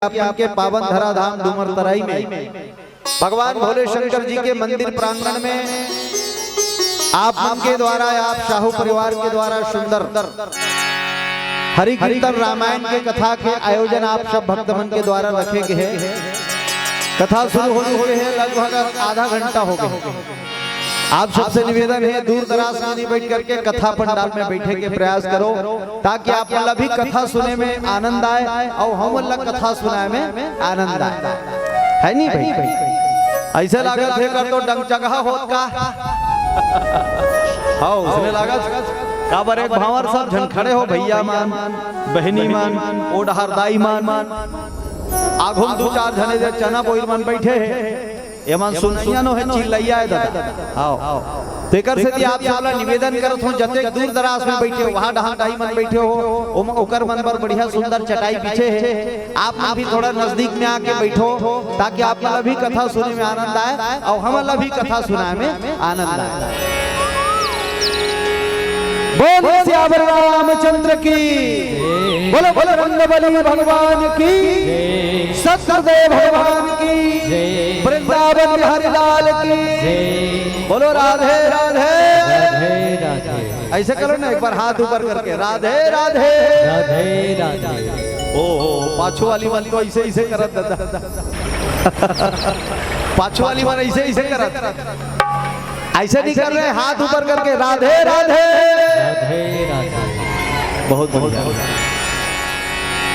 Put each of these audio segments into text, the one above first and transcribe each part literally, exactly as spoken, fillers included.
आप मन के पावन धराधाम डूमर तराई में भगवान भोले शंकर जी के मंदिर प्रांगण में आप मन के द्वारा, आप साहू परिवार के द्वारा सुंदर हरि कीर्तन रामायण के कथा के आयोजन आप सब भक्त मन के द्वारा रखे गए हे। कथा शुरू हो चुके हे, लगभग आधा घंटा हो गए। आप सबसे निवेदन हे, दूर दराज में नहीं बैठ करके कथा पंडाल में बैठे के प्रयास करो, ताकि आप मन ला भी कथा सुने में आनंद आए और हम मन ला कथा सुनाए में आनंद आए। है नहीं भाई? ऐसे लागत हे कर तो डंग जगह होत का? हाँ, उसने लागत। काबर एक भांवर सब झन खड़े हो, भैया मन, बहिनी मन, ओ डहर दाई मन, आघू म दू चार झने जे चना बोइर मन बैठे हे, एमन सुनइया नो हे, चिल्लइया हे दादा। आओ। तेकर सेती आप सबला निवेदन करत हों, जतेक दूर दराज में बैठे हो, वहाँ डहान दाई मन बैठे हो, ओम-, ओकर मन बर बढ़िया सुंदर चटाई बिछे हे। आप मन भी थोड़ा नजदीक में आके बैठो, ताकि आप मन ला भी कथा सुने में आनंद आए और हमन ला भी कथा सुनाए में आनंद आए। बोल सियावर रामचंद्र की, बोलो बोलो रंगबली भगवान की, सतगुरुदेव भगवान की, वृंदावन बिहारी लाल की, बोलो राधे राधे। राधे राधे। ऐसे करो ना, एक बार हाथ ऊपर करके, राधे राधे। राधे राधे। ओ हो, पाछू वाली मन तो ऐसे ऐसे करत दादा। पाछू वाली मन ऐसे ऐसे करत। ऐसे नहीं कर रहे, हाथ ऊपर करके, राधे राधे। राधे राधे। बहुत बढ़िया।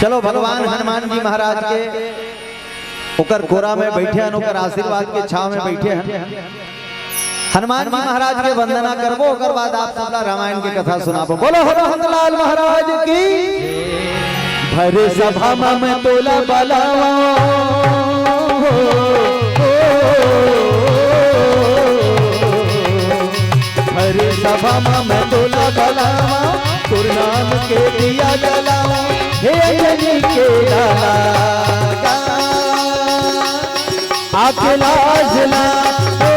चलो, भगवान हनुमान जी महाराज के ओकर कोरा में बैठे हन, ओकर आशीर्वाद के छाव में बैठे हन। हनुमान जी महाराज के वंदना करबो, ओकर बाद आप सबला रामायण के कथा सुनाबो। बोलो हनुमंत लाल महाराज की। भरे सभा म मैं तोला बलावा, भरे सभा म मैं तोला बलावा, तोर नाम के दिया जलावा, हे अंजनी के लाला। आके लाज ला, ओ,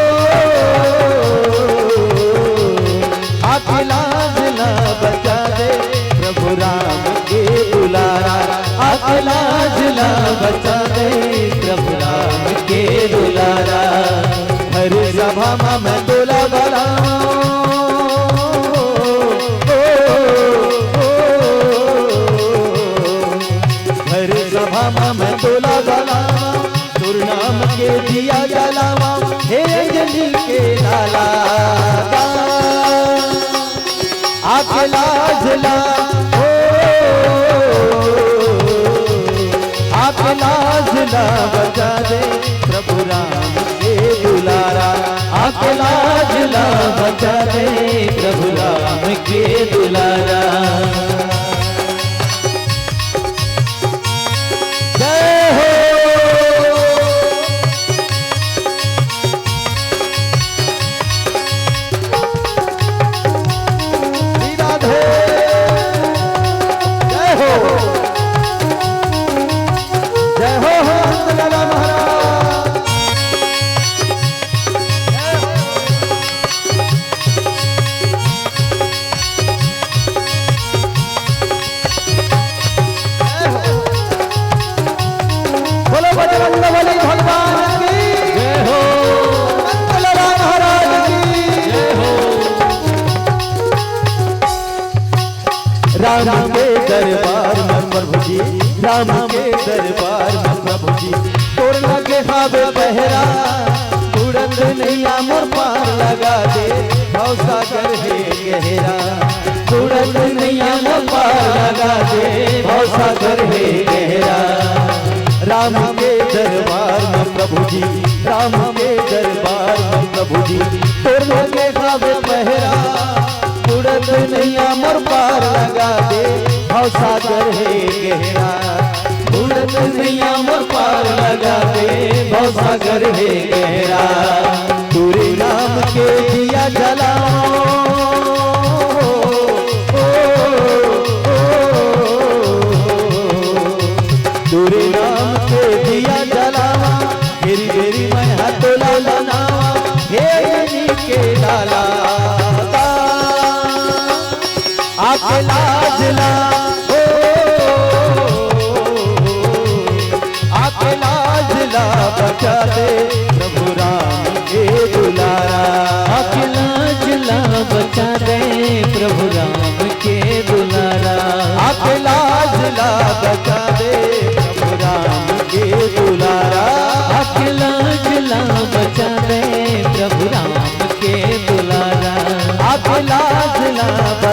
आके लाज ला बचा दे प्रभु राम के दुलारा। आके लाज ला बचा दे प्रभु राम के दुलारा। हर सभा मा मैं तोला बलावा, ओ, ओ, ओ, हर सभा मा मैं तोला बलावा। तोर नाम के दिया जलावा, हे अंजनी के लाला। आके लाज ला, ओ, आके लाज ला बचा दे प्रभु राम के दुलारा। आके लाज ला बचा दे प्रभु राम के दुलारा। जय हो। श्री राधे। जय हो। जय हो हनुमंत लाला महाराज। जय हो। बोलो बजरंग बली भगवान की। जय हो। हनुमंत लाला महाराज की। जय हो। राम के दरबार में प्रभु जी, राम के दरबार में प्रभु जी, तोर लगे हावे पहरा, उड़त नैया मोर पार लगा दे, भवसागर हे गहरा। उड़त नैया मोर पार लगा दे, भवसागर हे गहरा। राम के दरबार में प्रभु जी, राम के दरबार में प्रभु जी, तोर लगे हावे पहरा, उड़त नैया मोर पार लगा दे, भवसागर हे गहरा। उड़त नैया मोर पार लगा दे, भवसागर हे गहरा। तोरे नाम के दिया जलाओ, तोरे नाम के दिया जलावा, मेरी मेरी मैं हाथोला बनावा, हे अंजनी के लाला। आके लाज ला, ओ, लाज ना